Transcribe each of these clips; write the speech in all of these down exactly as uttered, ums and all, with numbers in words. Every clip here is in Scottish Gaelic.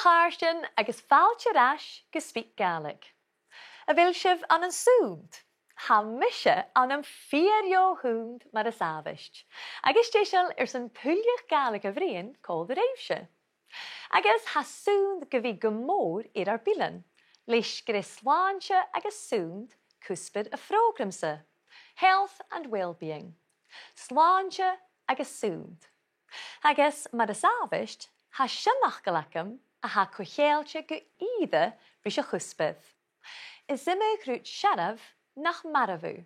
Chàirdean agus fàilte air ais gu SpeakGaelic. A bheil sibh ann an sunnd? Tha mise ann am fìor dheagh shunnd mar as àbhaist, agus deiseil airson tuilleadh Gàidhlig a bhruidhinn còmhla ribhse. Agus tha sunnd gu bhith gu mòr air ar bilean, leis gur e slàinte agus sunnd cuspair a' phrògraim-sa, health and well-being. Slàinte agus sunnd. Agus mar as àbhaist, tha seanfhacal agam a tha co-cheangailte gu ìre ris a' chuspair. Is iomadh rud searbh nach marbh thu.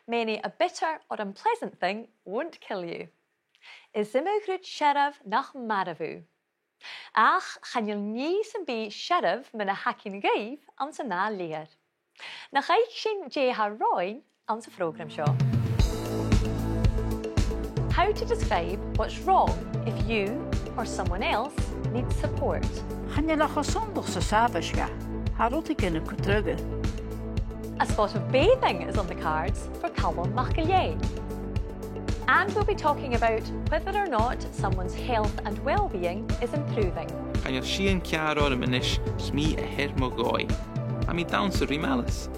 Many a bitter or unpleasant thing won't kill you. Is iomadh rud searbh nach marbh thu. Ach chan eil nì sam bith searbh mu na th' againn dhuibh anns an ath leth-uair. Nach fhaic sinn dè tha romhainn anns a' phrògram seo. How to describe what's wrong if you or someone else needs support. Chan eil e cho sunndach 's as àbhaist dha, tha rudeigin a' cur dragh. A spot of bathing is on the cards for Calum MacIlleathain. And we'll be talking about whether or not someone's health and well-being is improving. Chan eil sìon ceàrr orm a-nis, 's mi a tha air mo dhòigh. Tha mi a' dannsa rim Alice.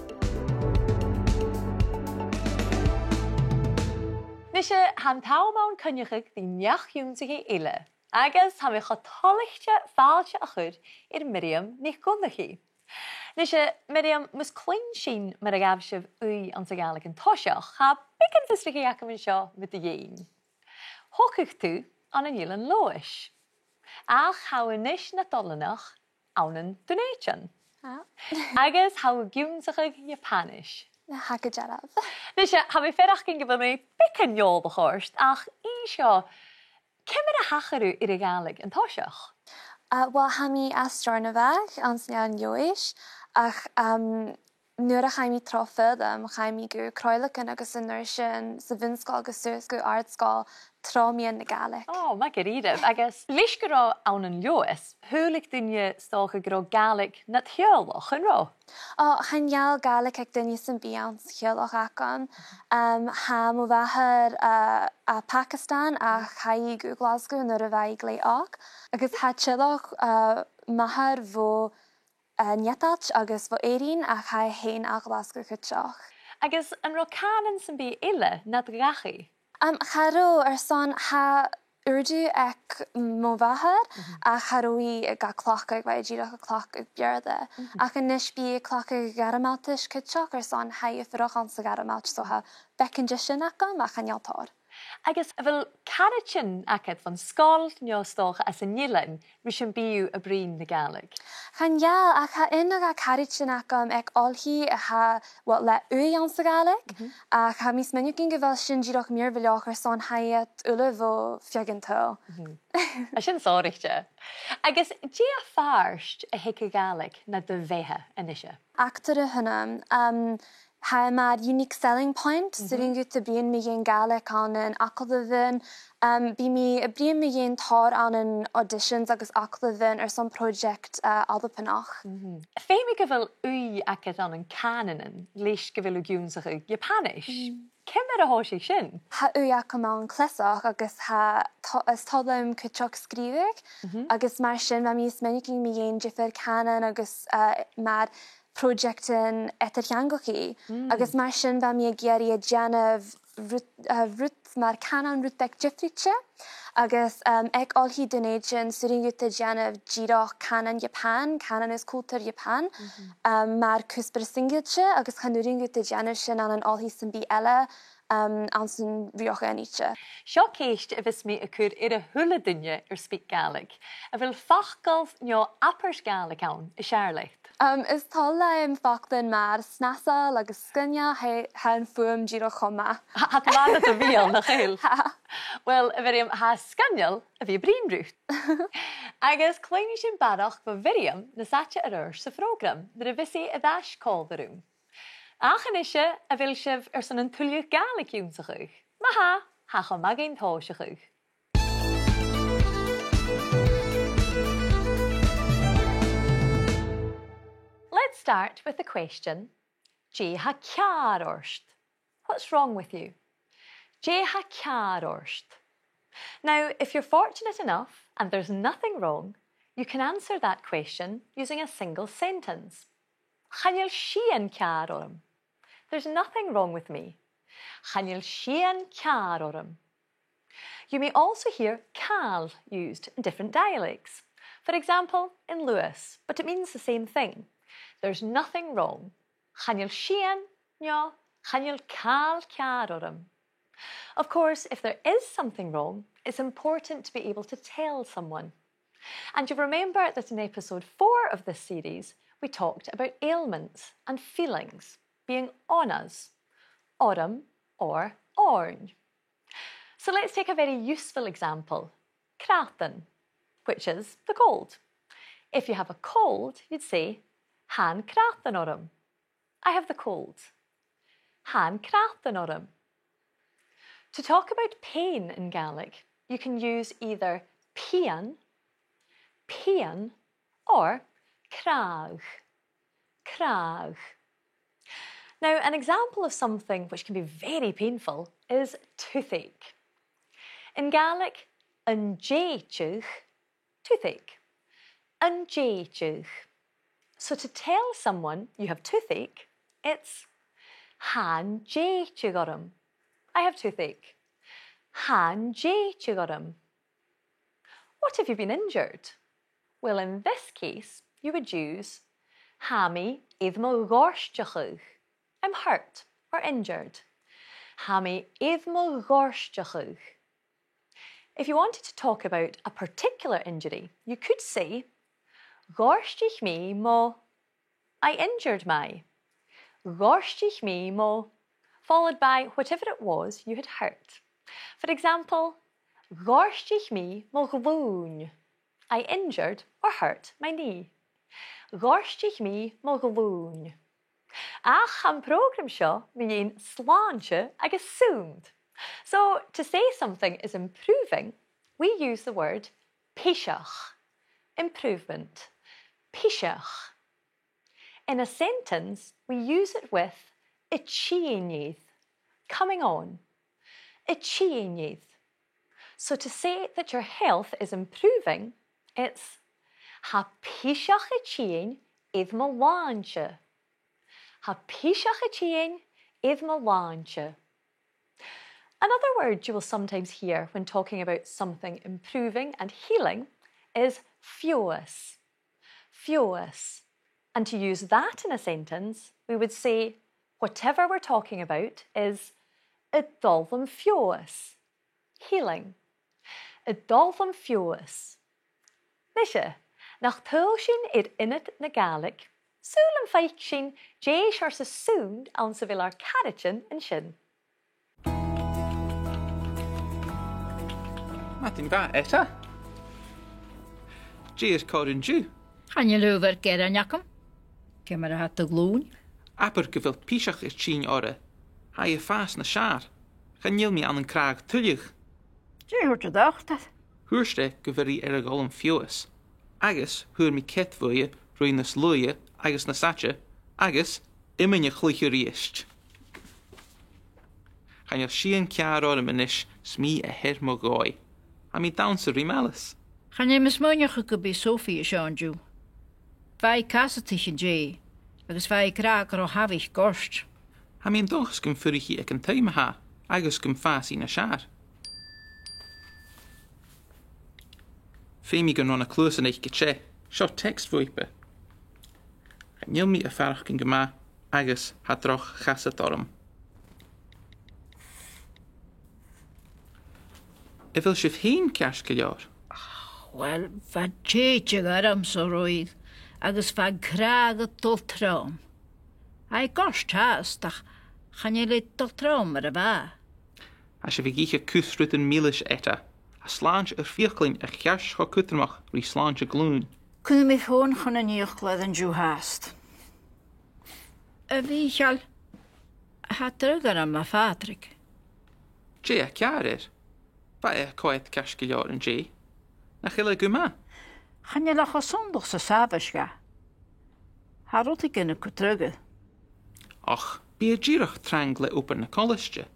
Nise, tha an t-àm ann coinneachadh ri neach-ionnsachaidh eile, agus tha mi cho toilichte fàilte a chur air Miriam NicDhonnchaidh. Nise, Miriam, mus cluinn sinn mar a ghabh sibh ùidh anns a' Ghàidhlig an toiseach, tha beagan fiosrachaidh agam an seo mu do dheidhinn. Thogadh tu ann an Eilean Leòdhais, ach tha thu a-nis nad oileanach ann an Dùn Èideann. Ah. Agus tha thu ag ionnsachadh Iapanais. Tha gu dearbh. Nise, tha mi a' faireachdainn gu bheil mi beagan eòlach ort, ach innis dhomh, ciamar a thachair thu air a' Ghàidhlig an toiseach? Uh, well, tha mi à Steòrnabhagh anns an Eilean Leòdhais, ach, um, nuair a chaidh mi tro fhoghlam, chaidh mi gu cròileagan agus an uair sin sa bhun-sgoil agus suas gu àrd-sgoil tro mheadhan na Gàidhlig. Ò, math dha-rìribh. Agus leis gun robh thu ann an Leòdhas, shaoileadh daoine 's dòcha gun robh Gàidhlig nad theaghlach, an robh? Ò, chan eil Gàidhlig aig duine sam bith anns a' theaghlach agam. Um, tha mo mhàthair, uh, à Pacastan ach chaidh i gu Glaschu nuair a bha i glè òg. Agus tha teaghlach, uh, m' athar bho, uh, Neudailt agus bho Èirinn ach tha e fhèin à Glaschu cuideachd. Agus an robh cànan sam bith eile nad dhachaigh? Um, cha robh, airson tha Urdu aig mo mhàthair, ach cha robh i ga cleachdadh, bha i dìreach a' cleachdadh Beurla. Ach a-nis bidh i a' cleachdadh Gearmailtis cuideachd airson tha i a' fuireach anns a' Ghearmailt, so tha beagan de sin agam, ach chan eil tòrr. Agus a bheil caraidean agad bhon sgoil, no 's dòcha às an eilean, ris am bi thu a' bruidhinn na Gàidhlig? Chan eil, ach tha aon no dhà caraidean agam aig oilthigh a tha, well, le ùidh anns a' Ghàidhlig, ach tha mi a' smaoineachadh gu bheil sin dìreach mìorbhaileach airson tha iad uile bho feadh an t-saoghail. Tha sin sònraichte. Agus dè a' phàirt a th' aig a' Ghàidhlig na do bheatha a-nise? Eachdraidh a th' annam. Um, tha e mar unique selling point, 's urrainn dhut a bhith a' bruidhinn mu dheidhinn Gàidhlig ann an agallamhan. Um, bidh mi a' bruidhinn mu dheidhinn tòrr ann an auditions agus agallamhan airson project, uh, Albannach. Feumaidh gu bheil ùidh agad ann an cànanan, leis gu bheil thu ag ionnsachadh Iapanais. Ciamar a thòisich sin? Tha ùidh agam ann cleasachd agus tha to-, is toil leam cuideachd sgrìobhadh, agus mar sin bha mi a' smaoineachadh mu dheidhinn diofar chànanan agus, uh, mar projectan eadar-theangachadh, agus mar sin bha mi ag iarraidh a' dèanamh rud, uh, rud mar cànan rud beag diofraichte, agus, um, aig Oilthigh Dhùn Èideann, 's urrainn dhut a dhèanamh dìreach cànan Iapan, cànan is cultar Iapan, um, mar cuspair singiltidh, agus chan urrainn dhut a dhèanamh sin ann an oilthigh sam bith eile, um, anns an rìoghachd aonaichte. Seo ceist a bhios mi a' cur air a h-uile duine air SpeakGaelic. A bheil facal no abairt Ghàidhlig ann as fheàrr leat? Um, is toil leam faclan mar snasail agus sgoinneil, tha, tha an fuaim dìreach cho math. Tha, tha e math nad bheul, nach eil? Tha. Uill, a Mhiriam, tha e sgoinneil a bhith a' bruidhinn riut. Agus cluinnidh sinn barrachd bho Mhiriam nas fhaide air adhart sa phrògram, nuair a bhios i air ais còmhla rium. Ach a-nise, a bheil sibh airson an tuilleadh Gàidhlig ionnsachadh? Ma tha, tha e cho math dhuinn tòiseachadh. Let's start with the question, dè tha ceàrr ort? What's wrong with you? Dè tha ceàrr ort? Now, if you're fortunate enough and there's nothing wrong, You can answer that question using a single sentence. Chan eil sìon ceàrr orm. There's nothing wrong with me. Chan eil sìon ceàrr orm. You may also hear càil used in different dialects. For example, in Lewis, but it means the same thing. There's nothing wrong. Chan eil sìon, no, chan eil càil ceàrr orm. Of course, if there is something wrong, it's important to be able to tell someone. And you'll remember that in episode four of this series, we talked about ailments and feelings being on us, orm or oirnn. So let's take a very useful example, cnàthan, which is the cold. If you have a cold, you'd say, tha an cnàthan orm. I have the cold. Tha an cnàthan orm. To talk about pain in Gaelic, you can use either pian, pian, or cràdh, cràdh. Now, an example of something which can be very painful is toothache. In Gaelic, an t-èideadh, toothache. An t-èideadh. So to tell someone you have toothache, it's tha an t-èideadh orm. I have toothache. Tha an t-èideadh orm. What have you been injured? Well, in this case, you would use tha mi air mo ghoirteachadh. I'm hurt or injured. Tha mi air mo ghoirteachadh. If you wanted to talk about a particular injury, you could say, ghoirtich mi mo, I injured my. Ghoirtich mi mo, followed by whatever it was you had hurt. For example, ghoirtich mi mo ghlùin. I injured or hurt my knee. Ghoirtich mi mo ghlùin. Ach tha am prògram seo mu dheidhinn slàinte agus sunnd. So, to say something is improving, we use the word piseach, improvement, piseach. In a sentence, we use it with a' tighinn air, coming on, a' tighinn air. So to say that your health is improving, it's tha piseach a' tighinn air mo shlàinte. Tha piseach a' tighinn air mo shlàinte. Another word you will sometimes hear when talking about something improving and healing is feabhas. Feabhas. And to use that in a sentence, we would say, whatever we're talking about is a' dol am feabhas. Healing. A' dol am feabhas. Nise, nach tadhail sinn air ionad na Gàidhlig, saoil am faic sinn dè seòrsa sunnd anns a bheil ar caraidean an sin. Madainn mhath, Etta. Dè tha còir an-diugh? Chan eil adhbhar gearain agam. Ciamar a tha do ghlùin? Abair gu bheil piseach a' tighinn oirre. Tha i a' fàs nas fheàrr. Chan eil mi ann an cràdh tuilleadh. Dè thuirt an dotair? Thuirt e gu bheil i air a dhol am feabhas. Agus fhuair mi cead bhuaithe ruith nas luaithe agus nas fhaide, agus iomain a chluich a-rithist. Chan eil sìon ceàrr orm a-nis, 's mi a th' air mo dhòigh. Tha mi a' dannsa ri m' fhaileas. Chan eil mi a' smaoineachadh gum bi Sophie an seo an-diugh. Bha i casadaich an-dè, agus bha i ag ràdh gun robh a h-amhaich goirt. Tha mi an dòchas gum fuirich i aig an taigh ma-thà, agus gum fàs i nas fheàrr. Feumaidh gun robh na cluasan aice teth. Seo text bhuaipe. Chan eil mi a' faireachdainn gu math agus tha droch chasad orm. A bheil sibh fhèin ceart gu leòr? Uill, bha tèid ormsa roimhe agus bha an cràdh a' dol trom. Tha i goirt fhathast, ach chan eil i a' dol trom mar a bha. Tha sibh ag ithe cus rudan milis, Etta. Tha slàinte air fiaclan a cheart cho cudromach ri slàinte glùin. Cuiridh mi fòn chun an fhiaclair an-diugh fhathast. A Mhìcheil, tha dragh orm mu Phàdraig. Dè tha ceàrr air? Bha e a' coimhead ceart gu leòr an-dè. Nach eil e gu math? Chan eil e cho sònraichte 's a b' àbhaist dha. Tha rudeigin a' cur dragh air. Och, bidh e dìreach trang le obair na colaiste.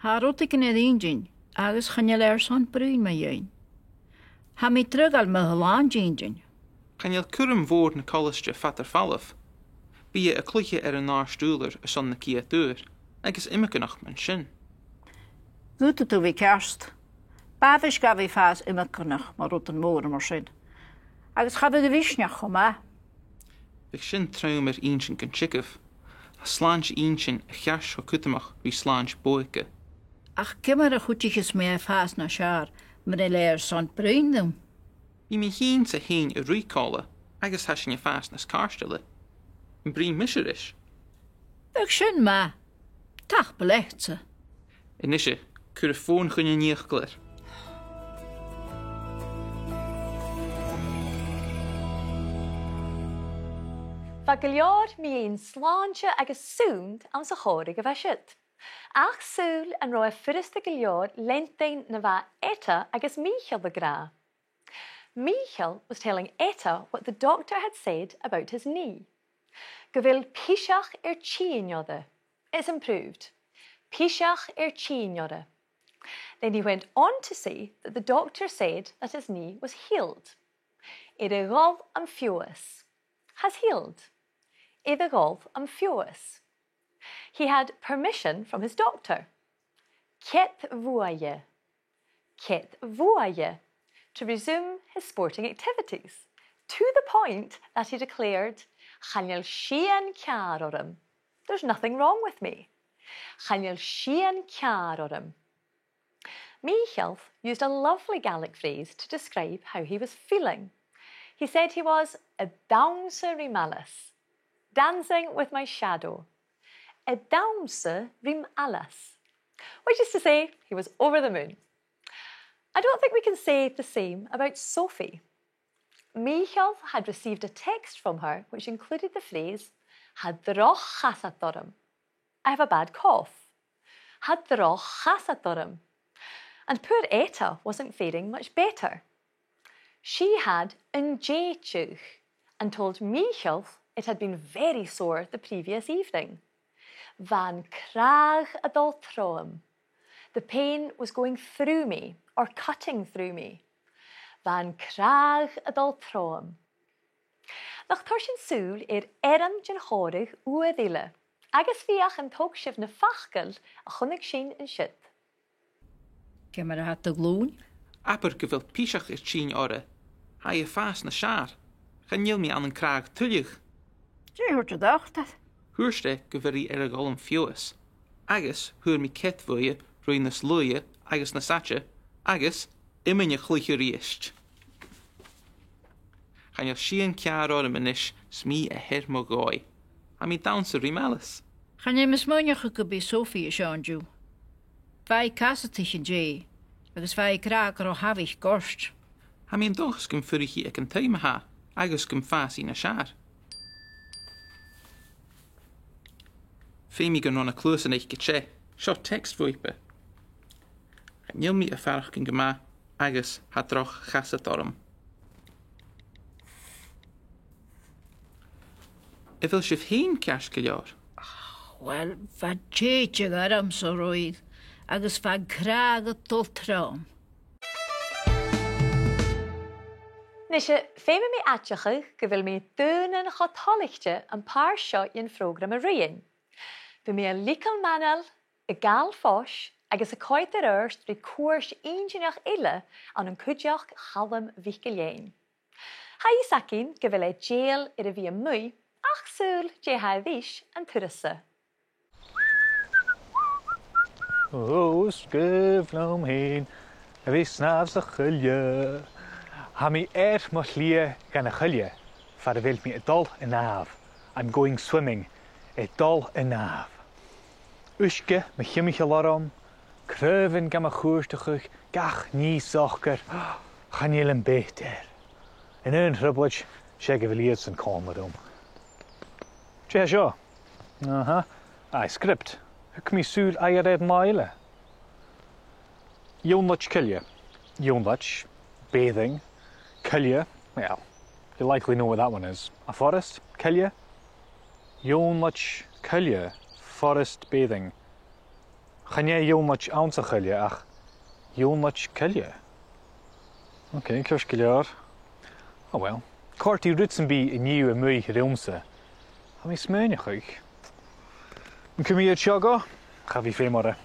Tha rudeigin air inntinn, agus chan eil e airson bruidhinn mu dheidhinn. Tha mi draghail mu shlàint inntinn. Chan eil cuirm mhòr na colaiste fada air falbh. Bidh e a' cluiche air an àrd-ùrlar airson na ciad uair, agus iomadh neach mar sin. Dh'fhaodadh tu bhith ceart. B' àbhaist dha bhith a' fàs iomadh neach mu rudan mòra mar sin. Agus cha bhiodh a' mhisneachd cho math. Bhiodh sin trom air inntinn gun teagamh. Tha slàinte inntinn a cheart cho cudromach ri slàinte bodhaige. Ach ciamar a chuidicheas mi e fàs nas fheàrr mura leig thu bruidhinn rium? Bidh mi fhìn 's e fhèin a' ruith còmhla, agus tha sinn a' fàs nas càirdeile. Am bruidhinn mise ris? Bhiodh sin math. Tapadh leatsa. A-nise, cuir am fòn chun an fhiaclair. Bha gu leòr mu dheidhinn slàinte agus sunnd anns a' chòmhradh a bha siud. Ach saoil an robh e furasta gu leòr leantainn na bha Etta agus Mìcheal ag ràdh. Mìcheal was telling Etta what the doctor had said about his knee. Gu bheil piseach air tighinn oirre. It's improved. Piseach air tighinn oirre. Then he went on to say that the doctor said that his knee was healed. Air a dhol am feabhas. Has healed. Air a dhol am feabhas. He had permission from his doctor. Cead bhuaithe. Cead bhuaithe. To resume his sporting activities. To the point that he declared, "Chan eil sìon ceàrr orm." There's nothing wrong with me. Chan eil sìon ceàrr orm. Mìcheal used a lovely Gaelic phrase to describe how he was feeling. He said he was a' dannsa ri m' fheallas. Dancing with my shadow. A' dannsa ri m' fheallas. Which is to say, he was over the moon. I don't think we can say the same about Sophie. Mìcheal had received a text from her which included the phrase, "Tha droch chasad orm." I have a bad cough. Tha droch chasad orm. And poor Etta wasn't faring much better. She had an dèideadh and told Mìcheal it had been very sore the previous evening. Bha an cràdh a' dol tromham. The pain was going through me, or cutting through me. Bha an cràdh a' dol tromham. Nach toir sinn sùil air ainm den chòmhradh uair eile, agus feuch an tog sibh na faclan a chunnaic sinn an siud. Ciamar a tha do ghlùin? Abair gu bheil piseach air tighinn oirre. Tha i a' fàs nas fheàrr. Chan eil mi ann an cràdh tuilleadh. Dè thuirt an dotair? Thuirt e gu bheil i air a dhol am feabhas. Agus fhuair mi cead bhuaithe ruith nas luaithe agus nas fhaide, agus iomain a chluich a-rithist. Chan eil sìon ceàrr orm a-nis, 's mi a th' air mo dhòigh. Tha mi a' dannsa ri m' fheallas. Chan eil mi a' smaoineachadh gum bi Sophie an seo an-diugh. Bha i casadaich an-dè, agus bha i ag ràdh gun robh a h-amhaich goirt. Tha mi an dòchas gum fuirich i aig an taigh ma-thà, agus gum fàs i nas fheàrr. Feumaidh gun robh na cluasan aice teth. Seo text bhuaipe. Chan eil mi a' faireachdainn gu math agus tha droch chasad orm. A bheil sibh fhèin ceart gu leòr? Uill, bha dèideadh ormsa roimhe, agus bha an cràdh a' dol tromham. Nise, feumaidh mi aideachadh gu bheil mi daonnan cho toilichte am pàirt seo den phrògram a ruighinn. Bidh mi a' leigeil m' anail, a' gabhail fois agus a' coimhead air adhart ri cuairt inntinneach eile ann an cuideachd Chaluim MhicIllEathain. Tha fhios againn gu bheil e dèidheil air a bhith a-muigh, ach saoil dè tha a-rithist an turas-sa. Ò, sgaoil leam fhìn a bhith a' snàmh sa choille. Tha mi air mo shlighe dhan a' choille, far a bheil mi a' dol a shnàmh. I'm going swimming, a' dol a shnàmh. Uisge mu thimcheall orm, craobhan gam chuairteachadh gach nì socair, chan eil am beat air. An aon trioblaid, 's e gu bheil iadsan còmhla rium. Dè tha seo? Aha. Aye, script. Thug mi sùil air an latha eile. Ionlaid coille. Ionlaid, bathing, coille, well, you likely know what that one is. A' forest, coille. Ionlaid coille, forest bathing. Chan e ionlaid anns a' choille, ach ionlaid coille. Ok, ceart gu leòr. Oh well. Còrdadh rud sam bith a nì thu a-muigh riumsa. Tha mi a' smaoineachadh. An cùm mi iad seo dhomh? Cha bhi feum orra.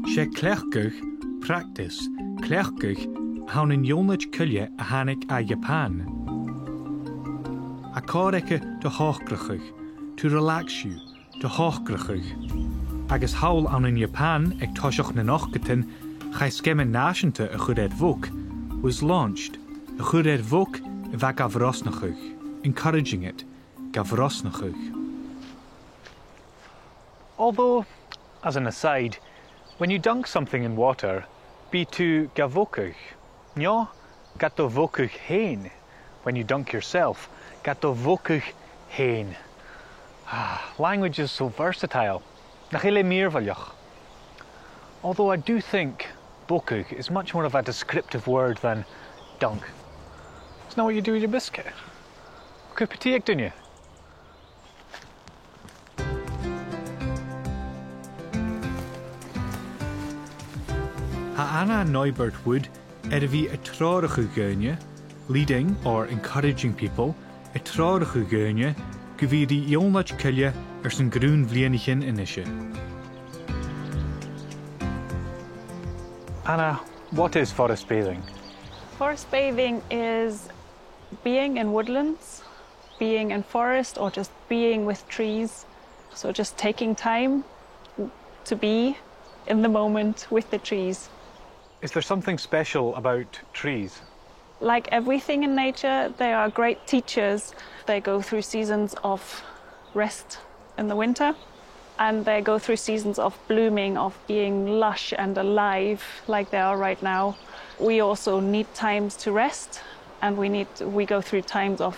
'S e cleachdadh, practice, cleachdadh a th' ann an ionad coille a thàinig à Iapan. Tha còir aige do thòcrachadh, to relax you, do thòcrachadh. Agus thall ann an Iapan aig toiseach nan ochdadan, chaidh sgeama nàiseanta a chur air bhog, was launched, a chur air bhog a bha ga bhrosnachadh, encouraging it, ga bhrosnachadh. Although, as an aside, when you dunk something in water, bidh tu ga bhogadh. No, gad bhogadh fhèin. When you dunk yourself, gad bhogadh fhèin. Ah, language is so versatile. Nach eil e mìorbhaileach? Although I do think bogadh is much more of a descriptive word than dunk. Isn't that what you do with your biscuit? Cupa tì aig duine? Tha Anna Neubert-Wood air a bhith a' treòrachadh dhaoine, leading or encouraging people, a' treòrachadh dhaoine, gu bhith ri ionad coille airson grunn bhliadhnaichean a-nise. Anna, what is forest bathing? Forest bathing is being in woodlands, being in forest, or just being with trees. So just taking time to be in the moment with the trees. Is there something special about trees? Like everything in nature, they are great teachers. They go through seasons of rest in the winter, and they go through seasons of blooming, of being lush and alive like they are right now. We also need times to rest, and we need, we go through times of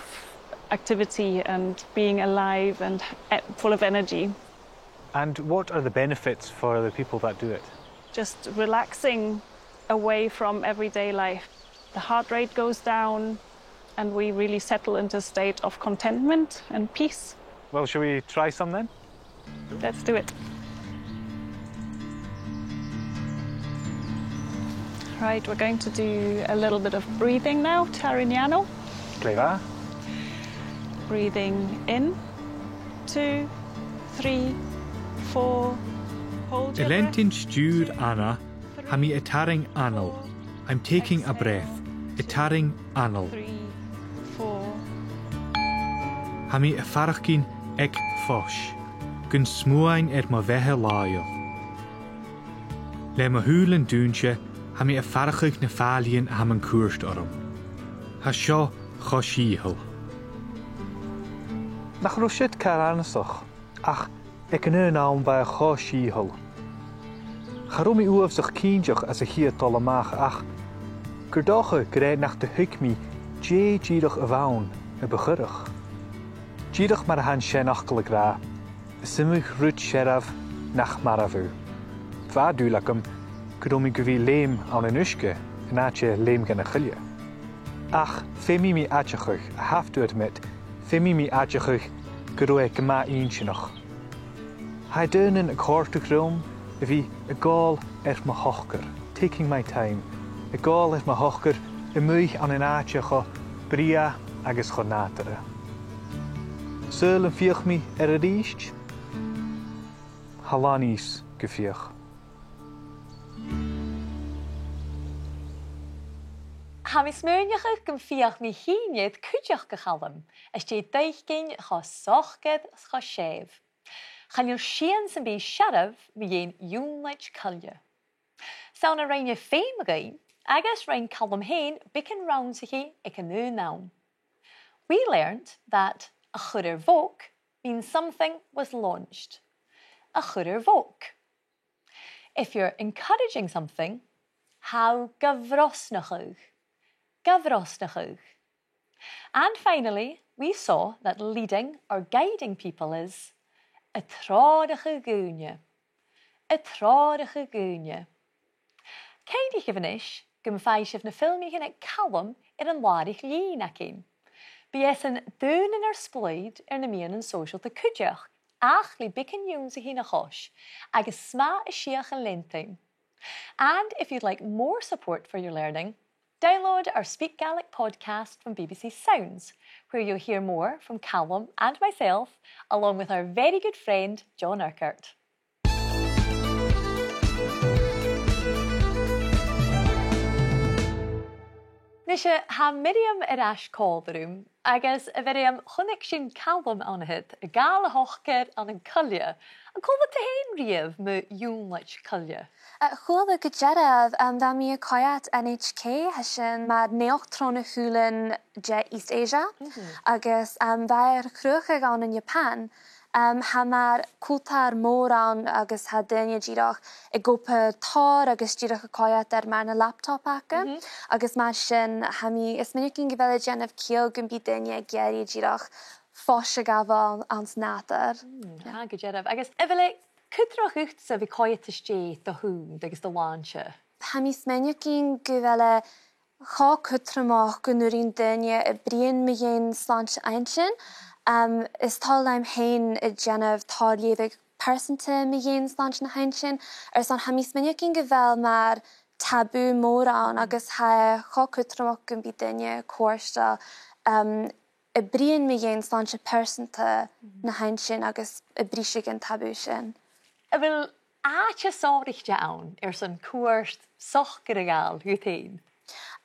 activity and being alive and e-, full of energy. And what are the benefits for the people that do it? Just relaxing away from everyday life. The heart rate goes down, and we really settle into a state of contentment and peace. Well, shall we try some then? Let's do it. Right, we're going to do a little bit of breathing now, Tarinyano. Glè mhath. Breathing in, two, three, four. Hold your breath. A' leantainn stiùir Anna, tha mi a' tarraing anail. I'm taking a breath. A' tarraing anail. Three, four. Tha mi a' faireachdainn aig fois, gun smuain air mo bheatha làitheil. Le mo shùilean dùinte, tha mi a' faireachdainn na fàilidhean a tha mun cuairt orm. Tha seo cho sìtheil. Nach robh siud car annasach? Ach aig an aon àm bha e cho sìtheil. Cha robh mi uabhasach cinnteach anns a' chiad dol a-mach ach gur dòcha gur e nach do thuig mi dè dìreach a bh' ann a bu choireach. Dìreach mar a tha an seanfhacal ag ràdh, is iomadh rud searbh nach marbh thu. Bha dùil agam gun robh mi gu bhith leum ann an uisge an àite leum dhan a' choille. Ach feumaidh mi aideachadh, I have to admit, feumaidh mi aideachadh gun robh e gu math inntinneach. Tha e daonnan a' còrdadh rium a bhith ag òl air mo shocair, taking my time, ag òl air mo shocair a-muigh ann an àite cho brèagha agus cho nàdarra. Saoil am feuch mi air a-rithist? Tha làn fhios gum feuch. Tha mi a' smaoineachadh gum feuch mi fhìn iad cuideachd, a Chaluim, às dèidh d' fhaicinn cho socair 's cho sèimh. Chan eil sìon sam bith searbh mu dheidhinn ionad coille. 'S ann a rinn e feum dhuinn, agus rinn Calum fhèin beagan rannsachaidh aig an aon àm. We learned that a chur air bhog means something was launched. A chur air bhog. If you're encouraging something, tha thu ga bhrosnachadh. Ga bhrosnachadh. And finally, we saw that leading or guiding people is a' treòrachadh dhaoine. A' treòrachadh dhaoine. Cinntichibh a-nis gum faigh sibh na filmichean aig Calum air an làraich-lìn againn. Bidh esan daonnan air splaoid air na meadhanan sòisealta cuideachd, ach le beagan ionnsachaidh na chois, agus 's math a shuidheachadh leantainn. And if you'd like more support for your learning, download our Speak Gaelic podcast from B B C Sounds, where you'll hear more from Calum and myself, along with our very good friend, John Urquhart. Nise, tha Miriam air ais còmhla rium, agus a Mhiriam, chunnaic sinn Calum an-diugh a' gabhail a shocair ann an coille. An cuala tu fhèin riamh mu ionnlaid coille? Uh, chuala gu dearbh, um, bha mi a' coimhead N H K, tha sin mar naidheachd tro na h-ùbhlan de East Asia, agus, um, bha e air a chruthachadh ann an Iapan. Um, tha mar cultar mòr ann agus tha daoine dìreach ag obair tòrr agus dìreach a' coimhead air mar na laptop aca. Agus mar sin, tha mi a' smaoineachadh gu bheil e a' dèanamh ciall gum bi daoine ag iarraidh dìreach fois a ghabhail anns an nàdar. Mm, tha gu dearbh. Agus a bheil e cudromach dhutsa a bhith a' coimhead às dèidh do shùilean agus do shlàinte? Tha mi a' smaoineachadh gu bheil e cho cudromach gun urrainn daoine a' bruidhinn mu dheidhinn slàinte-inntinn. Um, is toil leam fhèin a' dèanamh tòrr leughadh pearsanta mu dheidhinn slàinte na h-inntinn, airson tha mi a' smaoineachadh gu bheil mar tabù mòr ann agus tha e cho cudromach gum bi daoine a' còrdadh, um, a' bruidhinn mu dheidhinn slàinte pearsanta na h-inntinn agus a' briseadh an tabù sin. A bheil àite sònraichte ann airson cuairt socair a ghabhail dhut fhèin?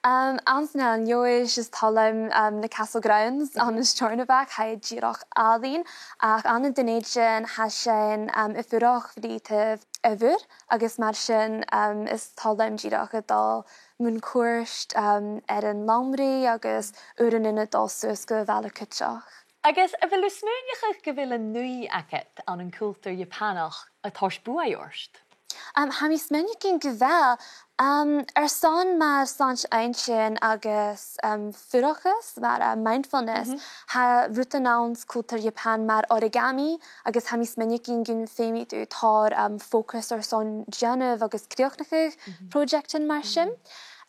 Um, anns an Eilean Leòdhais is toil leam, um, na Castle Grounds ann an Steòrnabhagh, tha iad dìreach àlainn, ach ann an Dùn Èideann tha sinn, um, a' fuireach ri taobh a' mhuir, agus mar sin, um, is toil leam dìreach a' dol mun cuairt, um, air an lamhraidh agus uaireannan a' dol suas gu a' bhaile cuideachd. Agus a bheil thu a' smaoineachadh gu bheil an ùidh agad ann an cultar Iapanach a' toirt buaidh ort? Um, tha mi a' smaoineachadh gu bheil, um, airson mar slàinte-inntinn agus, um, fuireachas, mar, uh, mindfulness, tha rudan anns cultar Iapan mar origami, agus tha mi a' smaoineachadh gun feumaidh tu tòrr, um, focus airson dèanamh agus crìochnachadh projectan mar sin.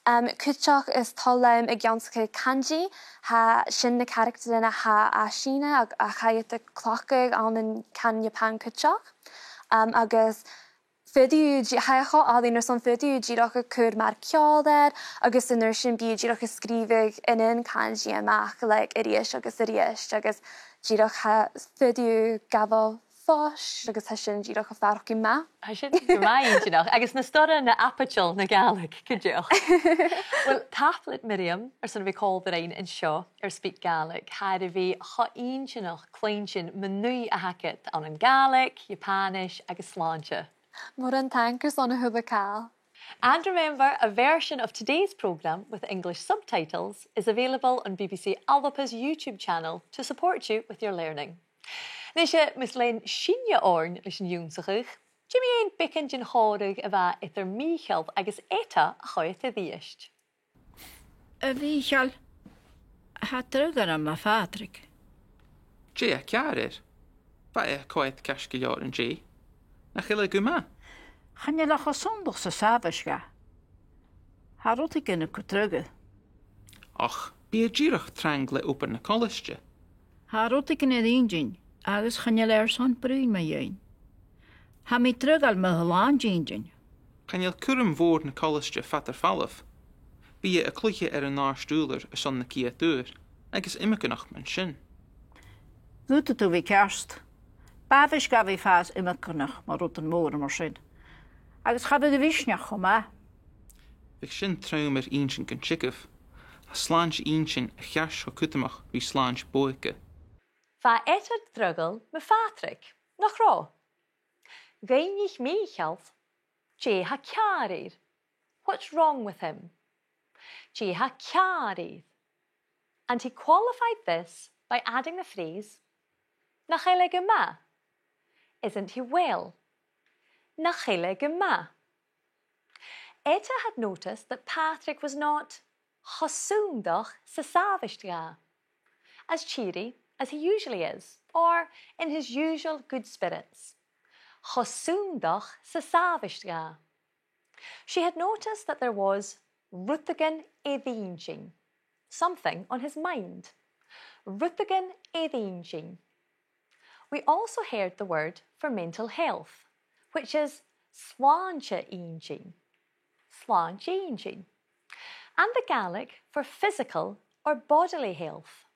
Um, cuideachd is toil leam ag ionnsachadh kanji, tha sin na caractaran a tha à Sìona ag, a chaidh a chleachdadh ann an, can Iapan cuideachd. Um, agus faodaidh, tha e cho àlainn airson faodaidh dìreach a chur mar ceòl air, agus an uair sin bidh dìreach a' sgrìobhadh an aon kanji a-mach, like, a-rithist agus a-rithist, agus dìreach tha, faodaidh gabhail fois, agus tha sin dìreach a' faireachdainn math. Tha sin gu math inntinneach, agus na stoidhlichean aipeachail na Gàidhlig cuideachd. Well, tapadh leat, Miriam, airson a bhith còmhla rinn an seo air Speak Gaelic. Tha e air a bhith cho inntinneach cluinntinn mun ùidh a th' agad ann an Gàidhlig, Iapanais agus slàinte. Mòran taing airson a h-uile càil. And remember, a version of today's programme with English subtitles is available on B B C Alba's YouTube channel to support you with your learning. Nise, mus lean sinne oirnn leis an ionnsachadh, dè mu dheidhinn beagan den chòmhradh a bha eadar Mìcheal agus Etta a choimhead a-rithist? A Mhìcheil, tha dragh orm mu Phàdraig. Dè tha ceàrr air? Bha e a' coimhead ceart gu leòr an-dè. Nach eil e gu math? Chan eil e cho sunndach 's as àbhaist dha. Tha rudeigin a' cur dragh air. Och, bidh e dìreach trang le obair na colaiste. Tha rudeigin air inntinn, agus chan eil e airson bruidhinn mu dheidhinn. Tha mi draghail mu shlàint-inntinn. Chan eil cùram mhòr na colaiste fada air falbh. Bidh e a' cluiche air an àrd-ùrlar airson na ciad uair, agus iomadh neach mar sin. Dh'fhaodadh tu bhith ceart. B' àbhaist dha bhith a' fàs iomadh neach mu rudan mòra mar sin. Agus cha bhiodh e misneachd cho math. Bhiodh sin trom air inntinn gun teagamh. Tha slàinte-inntinn a cheart cho cudromach ri slàinte bodhaige. Bha Etta draghail mu Phàdraig, nach robh? Dh'fhaighnich Mìcheal, dè tha ceàrr air? What's wrong with him? Dè tha ceàrr air? And he qualified this by adding the phrase, nach eil e gu math? Isn't he well? Nach eil e gu math? Etta had noticed that Pàdraig was not cho sunndach 's as àbhaist dha, as cheery as he usually is, or in his usual good spirits. Cho sunndach 's as àbhaist dha. She had noticed that there was rudeigin air inntinn, something on his mind. Rudeigin air inntinn. We also heard the word for mental health, which is slàinte-inntinn. Slàinte inntinn. And the Gaelic for physical or bodily health.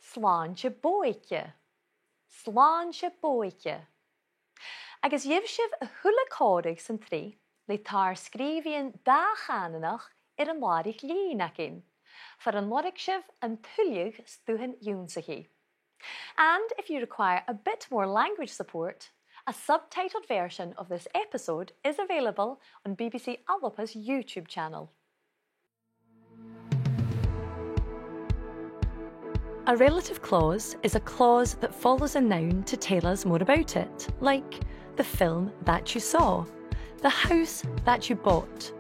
Slàinte bodhaige. Slàinte bodhaige. Agus gheibh sibh a h-uile còmhradh san t-sreath le tar-sgrìobhaidhean dà-chànanach air an làraich-lìn againn, far an lorg sibh an tuilleadh stuthan ionnsachaidh. And if you require a bit more language support, a subtitled version of this episode is available on B B C Alba's YouTube channel. A relative clause is a clause that follows a noun to tell us more about it, like the film that you saw, the house that you bought.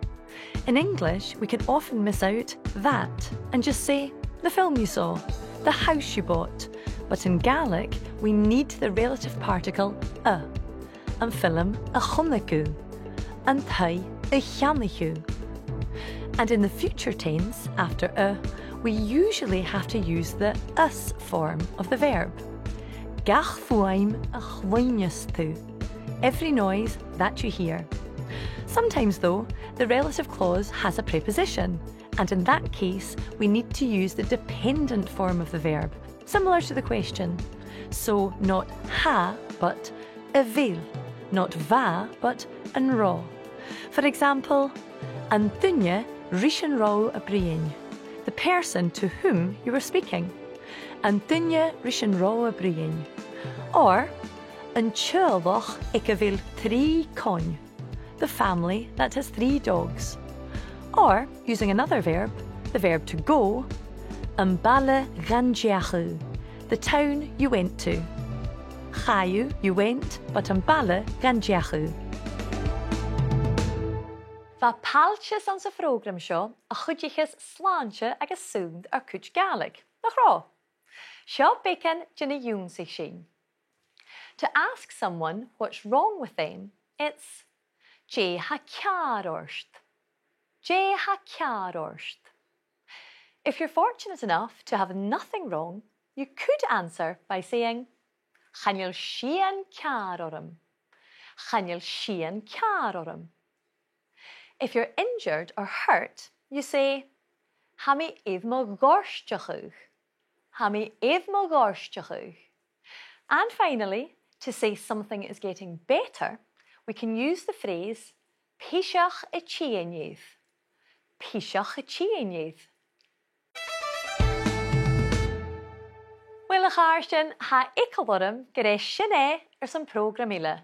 In English, we can often miss out that and just say the film you saw, the house you bought. But in Gaelic, we need the relative particle a. Am film a chunnaic thu, an taigh a cheannaich thu. And in the future tense, after a, we usually have to use the as form of the verb. Gach fuaim a chluinneas tu. Every noise that you hear. Sometimes, though, the relative clause has a preposition, and in that case, we need to use the dependent form of the verb, similar to the question. So, not tha, but a bheil. Not bha, but an robh. For example, an duine ris an robh thu a' bruidhinn. The person to whom you were speaking. An duine ris an robh thu a' bruidhinn. Or, an teaghlach aig a bheil trì coin. The family that has three dogs. Or, using another verb, the verb to go, am baile dhan deach thu, the town you went to. Chaidh thu, you went, but am baile dhan deach thu. Bha pailteas anns a' phrògram seo a chuidicheas slàinte agus sunnd ar cuid Gàidhlig, nach robh? Seo beagan de na dh'ionnsaich sinn. To ask someone what's wrong with them, it's dè tha ceàrr ort? Dè tha ceàrr ort? If you're fortunate enough to have nothing wrong, you could answer by saying, chan eil sìon ceàrr orm. Chan eil sìon ceàrr orm. If you're injured or hurt, you say, tha mi air mo ghorteachadh. Tha mi air mo ghorteachadh. And finally, to say something is getting better, we can use the phrase piseach a' tighinn air. Piseach a' tighinn air. Uill, a chàirdean, tha eagal orm gur e sin e airson prògram eile.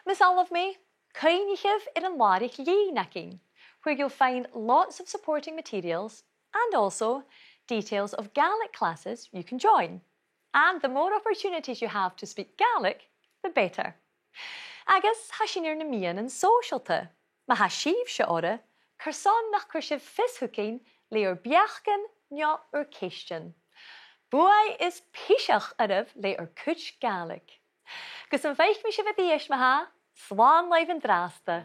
Mus fhalbh mi, cuimhnichibh air an làraich-lìn againn, where you'll find lots of supporting materials and also details of Gaelic classes you can join. And the more opportunities you have to speak Gaelic, the better. Agus tha sinn air na meadhanan sòisealta. Ma tha sibhse orra, carson nach cuir sibh fios thugainn le ur beachdan no ur ceistean. Buaidh is piseach oirbh le ur cuid Gàidhlig. Gus am faic mi sibh a-rithist ma-thà, slàn leibh an-dràsta.